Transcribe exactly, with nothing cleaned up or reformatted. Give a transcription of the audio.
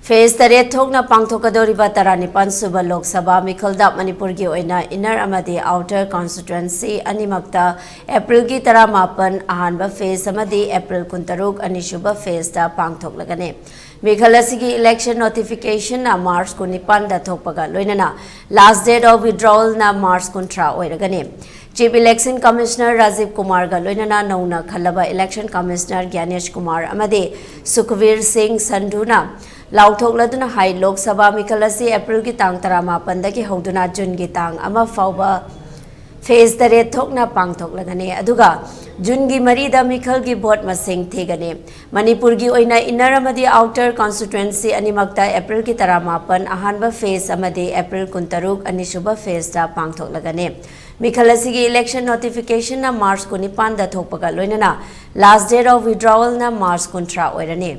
Phase ꯇꯔꯦꯠ ꯊꯣꯛꯅ ꯄꯥꯡꯊꯣꯛꯀꯗꯧꯔꯤꯕ ꯇꯔꯥꯅꯤꯄꯥꯟ ꯁꯨꯕ ꯂꯣꯛ ꯁꯚꯥ ꯃꯤꯈꯜꯗ ꯃꯅꯤꯄꯨꯔꯒꯤ ꯑꯣꯏꯅ ꯏꯟꯅꯔ ꯑꯃꯗꯤ ꯑꯥꯎꯇꯔ ꯀꯟꯁꯇꯤꯇ꯭ꯋꯦꯟꯁꯤ ꯑꯅꯤꯃꯛꯇ ꯑꯦꯄ꯭ꯔꯤꯜꯒꯤ ꯇꯔꯥꯃꯥꯄꯟ ꯑꯍꯥꯟꯕ ꯐꯦꯖ ꯑꯃꯗꯤ ꯑꯦꯄ꯭ꯔꯤꯜ ꯀꯨꯟꯇꯔꯨꯛ ꯑꯅꯤꯁꯨꯕ ꯐꯦꯖꯇ ꯄꯥꯡꯊꯣꯛꯂꯒꯅꯤ꯫ ꯃꯤꯈꯜ ꯑꯁꯤꯒꯤ ꯏꯂꯦꯛꯁꯟ ꯅꯣꯇꯤꯐꯤꯀꯦꯁꯟꯅ ꯃꯥꯔꯆ ꯀꯨꯟꯅꯤꯄꯥꯟꯗ ꯊꯣꯛꯄꯒ ꯂꯣꯏꯅꯅ ꯂꯥꯁ ꯗꯦꯠ ꯑꯣꯐ ꯋꯤꯗ꯭ꯔꯣꯋꯜꯅ ꯃꯥꯔꯆ ꯀꯨꯟꯊ꯭ꯔꯥ ꯑꯣꯏꯔꯒꯅꯤ꯫ ꯆꯤꯐ ꯏꯂꯦꯛꯁꯟ ꯀꯃꯤꯁꯅꯔ ꯔꯥꯖꯤꯕ ꯀꯨꯃꯥꯔꯒ ꯂꯣꯏꯅꯅ ꯅꯧꯅ ꯈꯜꯂꯕ ꯏꯂꯦꯛꯁꯟ ꯀꯃꯤꯁꯅꯔ ꯒ꯭ꯌꯥꯅꯦꯁ ꯀꯨꯃꯥꯔ ꯑꯃꯗꯤ ꯁꯨꯈꯕꯤꯔ ꯁꯤꯡ ꯁꯟꯙꯨꯅ ꯂꯥꯎꯊꯣꯛꯂꯗꯨꯅ ꯍꯥꯏ, ꯂꯣꯛ ꯁꯚꯥ ꯃꯤꯈꯜ ꯑꯁꯤ ꯑꯦꯄ꯭ꯔꯤꯜꯒꯤ ꯇꯥꯡ ꯇꯔꯥꯃꯥꯄꯟꯗꯒꯤ ꯍꯧꯗꯨꯅ ꯖꯨꯟꯒꯤ ꯇꯥꯡ ꯑꯃ ꯐꯥꯎꯕ ꯐꯦꯖ ꯇꯔꯦꯠ ꯊꯣꯛꯅ ꯄꯥꯡꯊꯣꯛꯂꯒꯅꯤ꯫ ꯑꯗꯨꯒ ꯖꯨꯟꯒꯤ ꯃꯔꯤꯗ ꯃꯤꯈꯜꯒꯤ ꯚꯣꯠ ꯃꯁꯤꯡ ꯊꯤꯒꯅꯤ꯫ ꯃꯅꯤꯄꯨꯔꯒꯤ ꯑꯣꯏꯅ ꯏꯟꯅꯔ ꯑꯃꯗꯤ ꯑꯥꯎꯇꯔ ꯀꯟꯁꯇꯤꯇ꯭ꯋꯦꯟꯁꯤ ꯑꯅꯤꯃꯛꯇ ꯑꯦꯄ꯭ꯔꯤꯜꯒꯤ ꯇꯔꯥꯃꯥꯄꯟ ꯑꯍꯥꯟꯕ ꯐꯦꯖ ꯑꯃꯗꯤ ꯑꯦꯄ꯭ꯔꯤꯜ ꯀꯨꯟꯇꯔꯨꯛ ꯑꯅꯤꯁꯨꯕ ꯐꯦꯖꯇ ꯄꯥꯡꯊꯣꯛꯂꯒꯅꯤ꯫ ꯃꯤꯈꯜ ꯑꯁꯤꯒꯤ ꯏꯂꯦꯛꯁꯟ ꯅꯣꯇꯤꯐꯤꯀꯦꯁꯟꯅ ꯃꯥꯔꯆ ꯀꯨꯟꯅꯤꯄꯥꯟꯗ ꯊꯣꯛꯄꯒ ꯂꯣꯏꯅꯅ ꯂꯥꯁ ꯗꯦꯠ ꯑꯣꯐ ꯋꯤꯗ꯭ꯔꯣꯋꯜꯅ ꯃꯥꯔꯆ ꯀꯨꯟꯊ꯭ꯔꯥ ꯑꯣꯏꯔꯅꯤ꯫